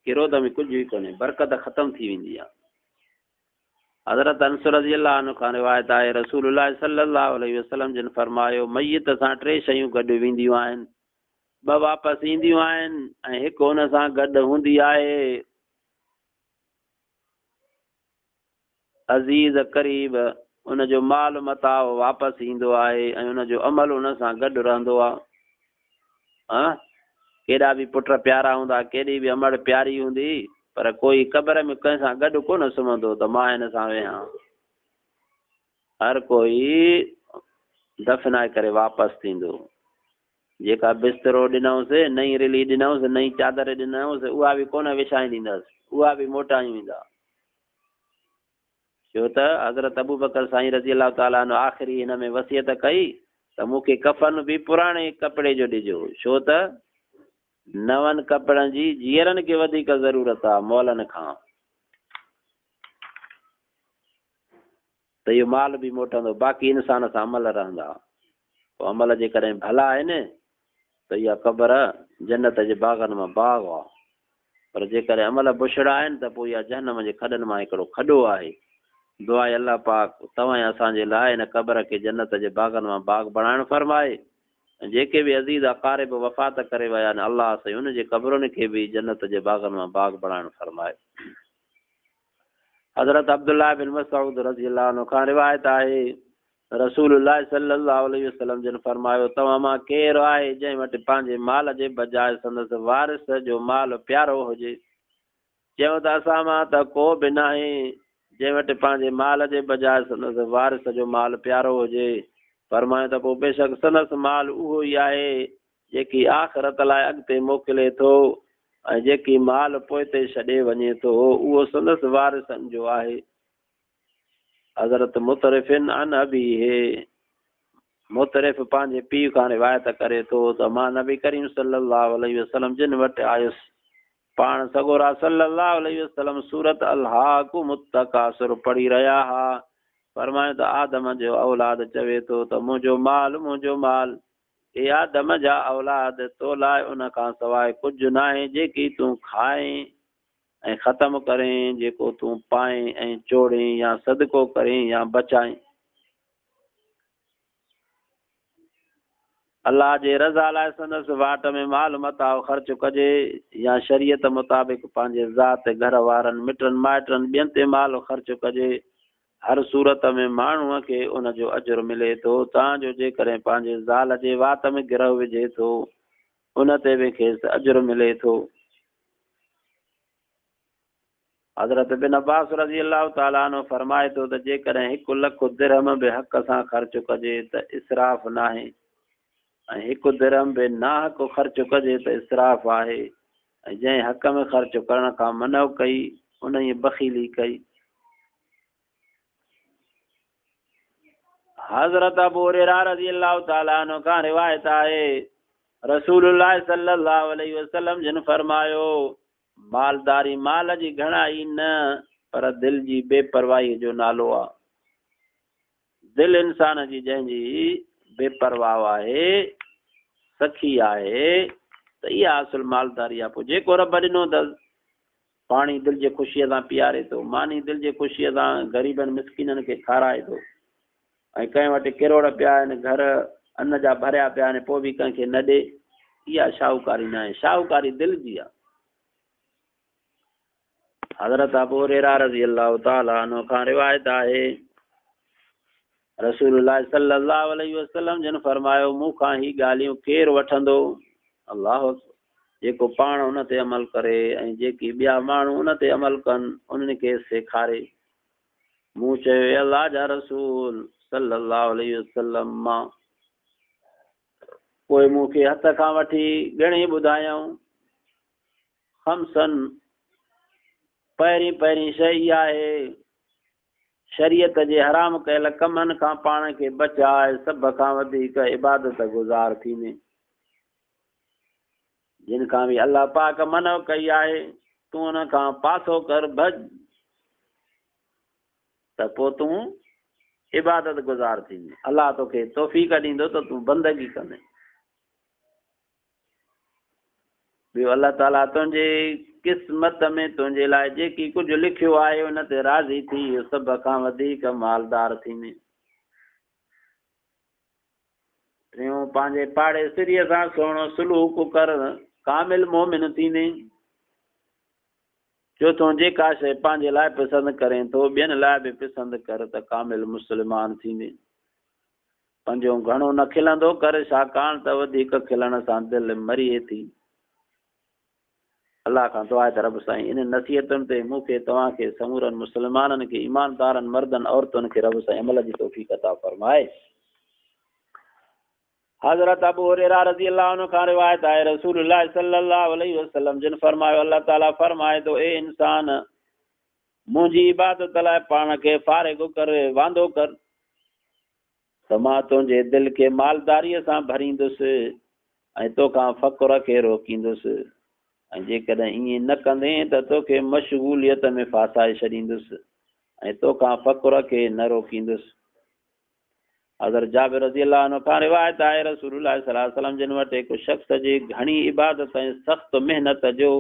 ڪروڌ ۾ ڪجهه ئي ڪونهي، برڪت ختم ٿي ويندي آهي. حضرت انس رضي الله عنه کان روايت آهي، رسول الله صلي الله عليه وسلم جن فرمايو، ميت سان ٽي شيون گڏ وينديون آهن، ٻه واپس اينديون آهن ۽ هڪ ان سان گڏ هوندي آهي. عزيز قريب ان جو مال متاع واپس ايندو آهي ۽ ان جو عمل ان سان گڏ رهندو آهي. ها ڪيڏا به پٽ پيارا هوندا، ڪيڏي به امڙ پياري هوندي، پر ڪوئي قبر ۾ ڪنهن سان گڏ ڪونه سمهندو ته مان هن سان ويهان. هر ڪوئي دفنائي ڪري واپس ٿيندو. جيڪا بسترو ڏنائونس، نئين رلي ڏنائونس، نئين چادر ڏنائونس، اها به ڪونه وڇائينديندس، اها به موٽائي ويندا. ڇو ته حضرت ابوبڪر سائين رضي الله تعالٰي عنه آخري هن ۾ وصيت ڪئي ته مون کي ڪفن به پراڻي ڪپڙي جو ڏجو، ڇو ته نون ڪپڙن جي جيئرن کي وڌيڪ ضرورت آ مئلن کان. ته اهو مال به موٽندو، باقي انسان سان عمل رهندا. پوء عمل جيڪڏهن ڀلا آهن ته اها قبر جنت جي باغن مان باغ آ، پر جيڪڏهن عمل بڇڙا آهن ته پوء اها جهنم جي کڏن مان هڪڙو کڏو آهي. دعا آهي الله پاڪ توهان ۽ اسان جي لاء هن قبر کي جنت جي باغن مان باغ بڻائڻ فرمائي ۽ جيڪي به عزيز اقارب وفات ڪري ويا آهن الله سائين انهن جي قبرن کي به جنت جي باغن مان باغ بڻائڻ فرمائي. حضرت عبدالله بن مسعود رضي الله عنه کان روايت آهي رسول الله صلي الله عليه وسلم جن فرمايو، توهان مان ڪير آهي جنهن وٽ پنهنجي مال جي بجاء سندس وارث جو مال پيارو هجي؟ چيائون ته اسان مان ته ڪو به ناهي جنهن وٽ پنهنجي مال جي بجاء سندس وارث جو مال پيارو هجي. فرمايو ته پوء بيشڪ سندس مال اهو ئي آهي جيڪي آخرت لاء اڳتي موڪلي ٿو ۽ جيڪي مال پوئتي ڇڏي وڃي ٿو اهو سندس وارثن جو آهي. حضرت مطرف عن ابيه، مطرف پنهنجي پيء کان روايت ڪري ٿو ته مان نبي ڪريم صلي الله عليه وسلم جن وٽ آيس، پاڻ سڳورا صلي الله عليه وسلم سورة الهاڪم التڪاثر پڙهي رهيا ها، فرمايو ته آدم جو اولاد چوي ٿو ته منهنجو مال منهنجو مال، اي آدم جا اولاد تو لاء ان کان سواء ڪجهه ناهي جيڪي تون کائين ۽ ختم ڪرين جيڪو تون پائين ۽ چوڙين يا صدقو ڪرين يا بچائين. الله جي رضا لاء سندس واٽ ۾ مال متاع خرچ ڪجي يا شريعت مطابق پنهنجي ذات، گهر وارن، مٽن مائٽن، ٻين تي مال خرچ ڪجي. هر صورت ۾ ماڻهوء کي ان جو اجر ملي ٿو، تان جو جيڪڏهن پنهنجي زال جي وات ۾ گرهه وجهي ٿو، ان تي به کيس اجر ملي ٿو. حضرت ابن عباس رضي الله تعالٰي عنه فرمائي ٿو ته جيڪڏهن هڪ لک درهم به حق سان خرچ ڪجي ته اسراف ناهي ۽ هڪ درهم به ناحق خرچ ڪجي ته اسراف آهي ۽ جنهن حق ۾ خرچ ڪرڻ کان منع ڪئي انهيء بخيلي ڪئي. حضرت ابو هريره رضي الله تعالٰي عنه کان روايت آهي رسول الله صلي الله عليه وسلم جن فرمايو مالداري مال جي گهڻائي نه پر دل جي بي پرواهي جو نالو آ. دل انسان جي جنهن جي بي پرواهه آهي سخي آهي ته اها اصل مالداري آ. پوء جيڪو رب ڏنو اٿس پاڻي دل جي خوشيء سان پياري ٿو، ماني دل جي خوشيء سان غريبن مسڪينن کي کارائي ٿو ۽ ڪنهن وٽ ڪروڙ پيا آهن، گهر ان جا ڀريا پيا آهن، پوء به ڪنهن کي نه ڏي، اها شاهوڪاري ناهي، شاهوڪاري دل جي آهي. حضرت ابو هريره رضي الله تعالٰي عنه کان روايت آهي، رسول الله صلي الله عليه وسلم جن فرمايو، مون کان هي ڳالهيون ڪير وٺندو؟ الله اڪبر! جيڪو پاڻ ان تي عمل ڪري ۽ جيڪي ٻيا ماڻهو ان تي عمل ڪن، انهن کي سيکاري. مون چيو، اي الله جا رسول صلي الله عليه وسلم! مان. پوء مون کي هٿ کان وٺي ڳڻي ٻڌايائون. خمسن، پهرين پهرين شيء اها آهي، شريعت جي حرام ڪيل ڪمن کان پاڻ کي بچاء، سڀ کان وڌيڪ عبادت گذار ٿيندين. جن کان به الله پاڪ منع ڪئي آهي، تون ان کان پاسو ڪر، ڀڄ، ته پوء تون عبادت گذار ٿيندين. الله توکي توفيق ڏيندو ته تون بندگي ڪندين. ٻيو الله تعاليٰ تنهنجي قسمت ۾ تنهنجي لاء جيڪي ڪجهه لکيو آهي ان تي راضي ٿي سڀ کان وڌيڪ مالدار ٿيندين. ٽيون پنهنجي پاڙيسريء سان سهڻو سلوڪ ڪر، ڪامل مؤمن ٿيندين. چوٿون جيڪا شيء پنهنجي لاء پسند ڪرين ٿو ٻين لاء به پسند ڪر ته ڪامل مسلمان ٿيندين. پنجون گهڻو نه کلندو ڪر، ڇاڪاڻ ته وڌيڪ کلڻ سان دل مري ٿي. الله کان دعا آهي ته رب سائين انهن نصيحتن تي مون کي، توهان کي، سمورن مسلمانن کي، ايماندارن مردن عورتن کي رب سائين عمل جي توفيق عطا فرمائي. حضرت ابو هريره رضي الله عنه کان روايت آهي رسول الله صلي الله عليه وسلم جن فرمايو الله تعالي فرمائي ٿو اي انسان منهنجي عبادت لاء پاڻ کي فارغ ڪر، واندو ڪر، ته مان تنهنجي دل کي مالداريء سان ڀريندس ۽ توکان فقر کي روڪيندس ۽ جيڪڏهن ائين نه ڪندين ته توکي مشغوليت ۾ ڦاسائي ڇڏيندس ۽ توکان فقر کي نه روڪيندس. حضرت جابر رضي الله عنه کان روايت آهي رسول الله صلي الله عليه وسلم جن وٽ هڪ شخص جي گهڻي عبادت ۽ سخت محنت جو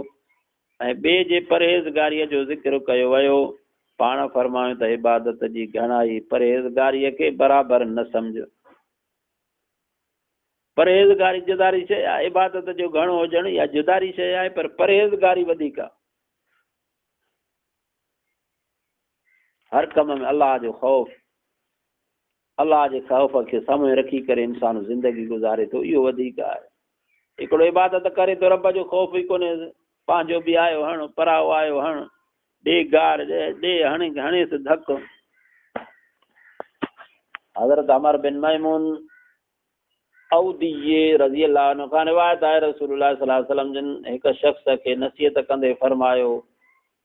۽ ٻئي جي پرهيزگاريء جو ذڪر ڪيو ويو، پاڻ فرمايو ته عبادت جي گهڻائي پرهيزگاريء کي برابر نه سمجهه. پرهيزگاري جداري شيء آهي، عبادت جو گهڻو هجڻ اها جداري شيء آهي، پر پرهيزگاري وڌيڪ آهي. هر ڪم ۾ الله جو خوف، الله جي خوف کي سامهون رکي ڪري انسان زندگي گذاري ٿو، اهو وڌيڪ آهي. هڪڙو عبادت ڪري ٿو، رب جو خوف ئي ڪونهي، پنهنجو به آيو هڻ، پرائو آيو هڻ، ڏي گار، ڏي هڻي هڻيس ڌڪ. حضرت عمر بن ميمون عودي رضي الله عنه کان روايت آهي رسول الله صلي الله عليه وسلم جن هڪ شخص کي نصيحت ڪندي فرمايو،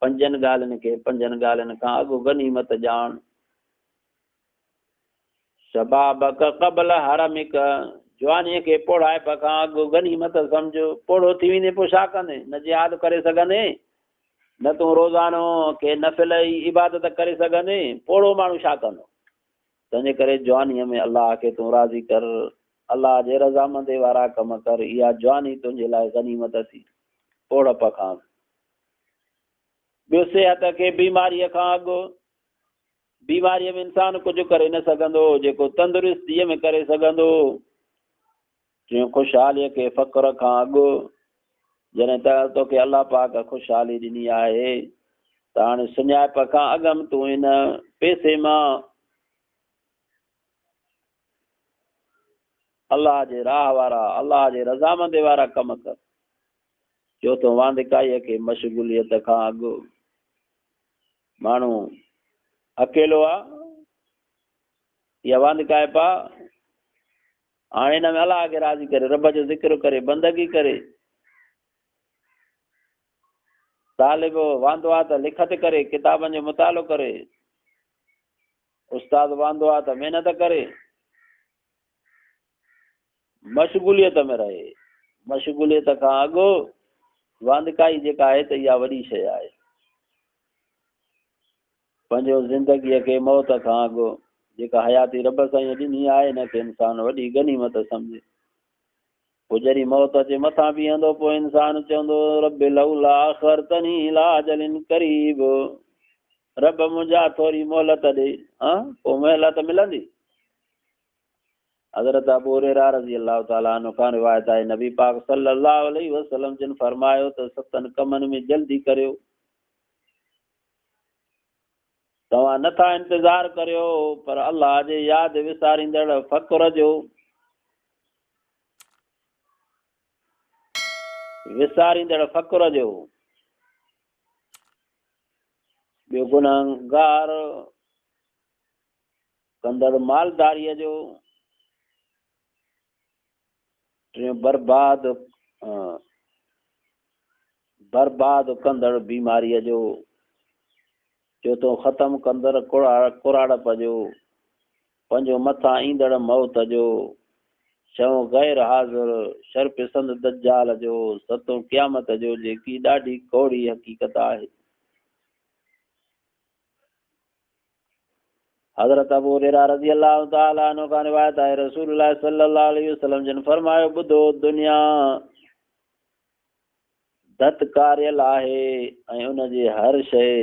پنجن ڳالهين کي پنجن ڳالهين کان اڳ غنيمت ڄاڻ. شبابک قبل هرمک، جوانيء کي پوڙهائپ کان اڳ غنيمت سمجهه، پوڙهو ٿي ويندين پوء ڇا ڪندين؟ نه جهاد ڪري سگهندين، نه تون روزانو ڪي نفل عبادت ڪري سگهندين، پوڙهو ماڻهو ڇا ڪندو؟ تنهنجي ڪري جوانيء ۾ الله کي تون راضي ڪر، الله جي رضامندي وارا ڪم ڪر، اها جواني تنهنجي لاء غنيمت ٿي، پوڙهپ کان اڳ. ٻيو صحت کي بيماريء کان اڳ. بيماريء ۾ انسان ڪجهه ڪري نه سگهندو، جيڪو تندرستيء ۾ ڪري سگهندو. ٽيون خوشحاليء کي فقر کان اڳ، جڏهن ته توکي الله پاڪ خوشحالي ڏني آهي ته هاڻي سڃائپ کان اڳم تون ان پئسي مان الله جي راهه وارا، الله جي رضامندي وارا ڪم ڪر. چوٿون واندڪائيء کي مشغوليت کان اڳ. ماڻهو اڪيلو آ يا واندڪائپ آ، هاڻي هن ۾ الله کي راضي ڪري، رب جو ذڪر ڪري، بندگي ڪري. طالب واندو آ ته لکت ڪري، ڪتابن جو مطالعو ڪري. استاد واندو آ ته محنت ڪري. مشغوليت ۾ رهي. مشغوليت کان اڳ واندڪائي جيڪا آهي ته اها وڏي شيء آهي. پنهنجو زندگيء کي موت کان اڳ جيڪا حياتي رب سائينء ڏني آهي، ان کي انسان وڏي غنيمت سمجهي. پوء جڏهن موت اچي مٿان بيهندو پوء انسان چوندو رب لولا اخرتني الي اجل قريب رب منهنجا ٿوري مهلت ڏي ها پوء مهلت ملندي. حضرت ابو هريره رضي الله تعالٰي عنه کان روايت آهي نبي پاڪ صلي الله عليه وسلم جن فرمايو ته ستن ڪمن ۾ جلدي ڪريو توهان نٿا انتظار ڪريو پر الله جي ياد وساريندڙ فقر جو وساريندڙ فقر جو ٻيو گنهگار ڪندڙ مالداريء جو ٽيون برباد برباد ڪندڙ بيماريء جو چوٿون ختم ڪندڙ ڪراڙپ جو پنجون مٿان ايندڙ موت جو ڇهون غير حاضر شرپسند دجال جو ستون قيامت جو جيڪي ڏاڍي ڪوڙي حقيقت آهي. حضرت ابو هريره رضي الله تعالٰي عنه کان روايت آهي رسول الله صلي الله عليه وسلم جن فرمايو ٻڌو دنيا ڌتڪاريل آهي ۽ ان جي هر شيء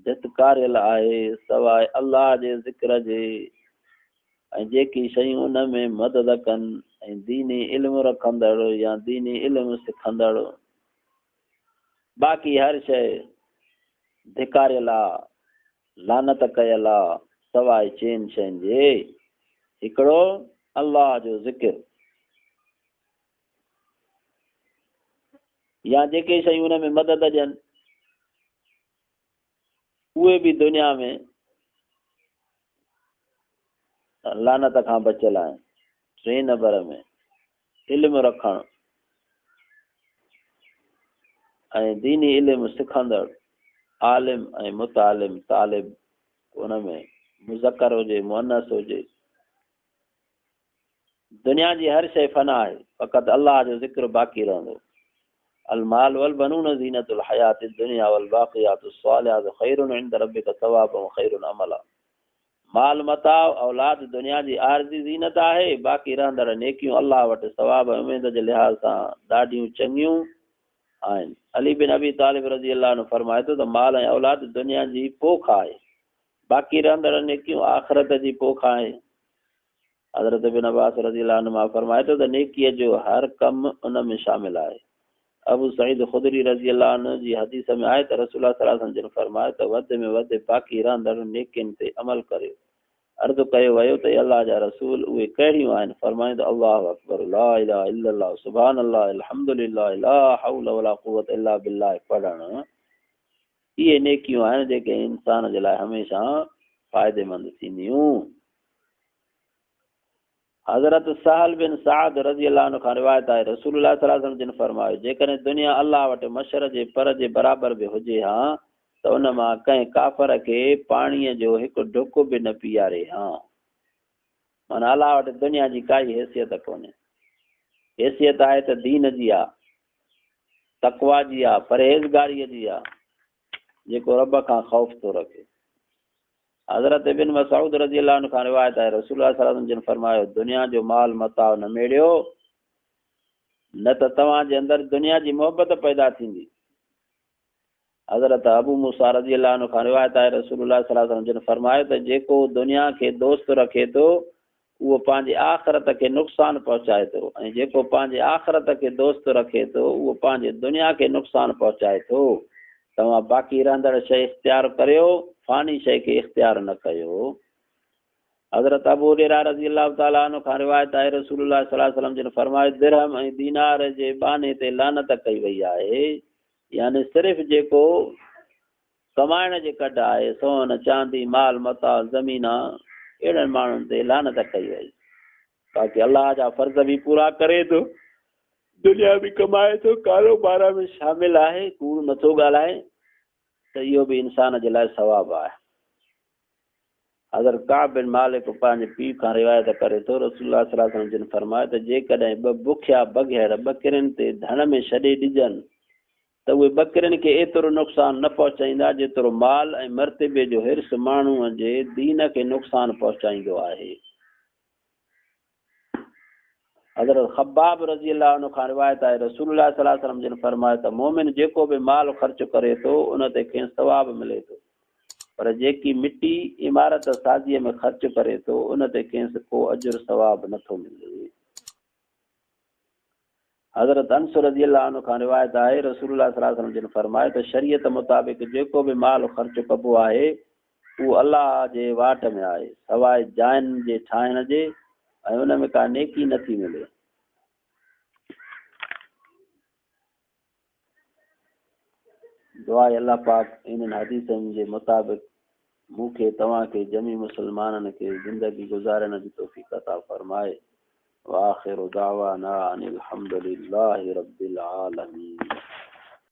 ڌتڪاريل آهي سواء الله جي ذڪر جي ۽ جيڪي شيون ان ۾ مدد ڪن ۽ ديني علم رکندڙ يا ديني علم سکندڙ باقي هر شيء ڌڪاريل آ، لعنت ڪيل آ، سواء چئن شين جي، هڪڙو الله جو ذڪر يا جيڪي شيون ان ۾ مدد ڏين اهي به دنيا ۾ لعنت کان بچيل آهن. ٽئين نمبر ۾ علم رکڻ ۽ ديني علم سکندڙ عالم ۽ متعلم طالب ان ۾ مذڪر هجي مؤنث هجي دنيا جي هر شيء فنا آهي فقط الله جو ذڪر باقي رهندو المال والبنون زينة الحياة الدنيا والباقيات الصالحات خير عند ربك ثوابا وخير املا مال متاع اولاد دنيا جي عارضي زينت آهي باقي رهندڙ نيڪيون الله وٽ ثواب ۽ اميد جي لحاظ سان ڏاڍيون چڱيون آهن علي بن ابي طالب رضي الله عنه فرمائي ٿو ته مال ۽ اولاد دنيا جي پوک آهي باقي رهندڙ نيڪيون آخرت جي پوک آهي حضرت ابن عباس رضي الله عنهما فرمائي ٿو ته نيڪيء جو هر ڪم ان ۾ شامل آهي. ابو سعيد خدري رضي الله عنه جي حديث ۾ آهي ته رسول الله صلي الله عليه وسلم جن فرمايو ته وڌ ۾ وڌ باقي رهندڙ نيڪين تي عمل ڪريو. عرض ڪيو ويو ته اي الله جا رسول اهي ڪهڙيون آهن؟ فرمايائون ته الله اڪبر لا اله الا الله سبحان الله الحمد لله لا حول ولا قوة الا بالله پڙهڻ اهي نيڪيون آهن جيڪي انسان جي لاء هميشه فائديمند ٿينديون. حضرت سهل بن سعد رضي الله عنه کان روايت آهي رسول الله صلي الله عليه وسلم جن فرمايو جيڪڏهن دنيا الله وٽ مشر جي پر جي برابر به هجي ها ته ان مان ڪنهن ڪافر کي پاڻيء جو هڪ ڍڪ به نه پياري ها معنيٰ الله وٽ دنيا جي ڪائي حيثيت ڪونهي حيثيت آهي ته دين جي آ تقويٰ جي آ پرهيزگاريء جي آ جيڪو رب کان خوف ٿو رکي حضرت ابن مسعود رضي الله عنه کان روايت آهي رسول الله صلي الله عليه وسلم جن فرمايو دنيا جو مال متاع نه ميڙيو نه ته توهان جي اندر دنيا جي محبت پيدا ٿيندي حضرت ابو موسيٰ رضي الله عنه کان روايت آهي رسول الله صلي الله عليه وسلم جن فرمايو ته جيڪو دنيا کي دوست رکي ٿو اهو پنهنجي آخرت کي نقصان پهچائي ٿو ۽ جيڪو پنهنجي آخرت کي دوست رکي ٿو اهو پنهنجي دنيا کي نقصان پهچائي ٿو توهان باقي رهندڙ شيء اختيار ڪريو، فاني شيء کي اختيار نه ڪيو. حضرت ابو هريره رضي الله تعالٰي عنه کان روايت آهي رسول الله صلي الله عليه وسلم جن فرمايو درهم ۽ دينار جي ٻانهي تي لعنت ڪئي وئي آهي يعني صرف جيڪو ڪمائڻ جي ڪڍ آهي سون چاندي مال متاع زمين اهڙن ماڻهن تي لعنت ڪئي وئي باقي الله جا فرض به پورا ڪري ٿو دنيا به ڪمائي ٿو ڪاروبار ۾ شامل آهي ڪوڙ نٿو ڳالهائي ته اهو به انسان جي لاء ثواب آهي حضرت ڪعب بن مالڪ پنهنجي پيء کان روايت ڪري ٿو رسول الله صلي الله عليه وسلم جن فرمايو ته جيڪڏهن ٻه بکيا بگهڙ ٻڪرين تي ڌڻ ۾ ڇڏي ڏجن ته اهي ٻڪرين کي ايترو نقصان نه پهچائيندا جيترو مال ۽ مرتبي جو حرص ماڻهوء جي دين کي نقصان پهچائيندو آهي. حضرت خباب رضي الله عنه کان روايت آهي، رسول الله صلي الله عليه وسلم جن فرمايو ته مؤمن جيڪو به مال خرچ ڪري ٿو ان تي کيس ثواب ملي ٿو، پر جيڪي مٽي عمارت سازيء ۾ خرچ ڪري ٿو ان تي کيس ڪو اجر ثواب نٿو ملي. حضرت انس رضي الله عنه کان روايت آهي، رسول الله صلي الله عليه وسلم جن فرمايو ته شريعت مطابق جيڪو به مال خرچ ڪبو آهي اهو الله جي واٽ ۾ آهي، سواء جاين جي ٺاهڻ جي ۽ ان ۾ ڪا نيڪي نه ٿي ملي. دعا آهي الله پاڪ انهن حديثن جي مطابق مون کي توهان کي جميع مسلمانن کي زندگي گذارڻ جي توفيق عطا فرمائي. واخر دعوانا ان الحمد لله رب العالمين.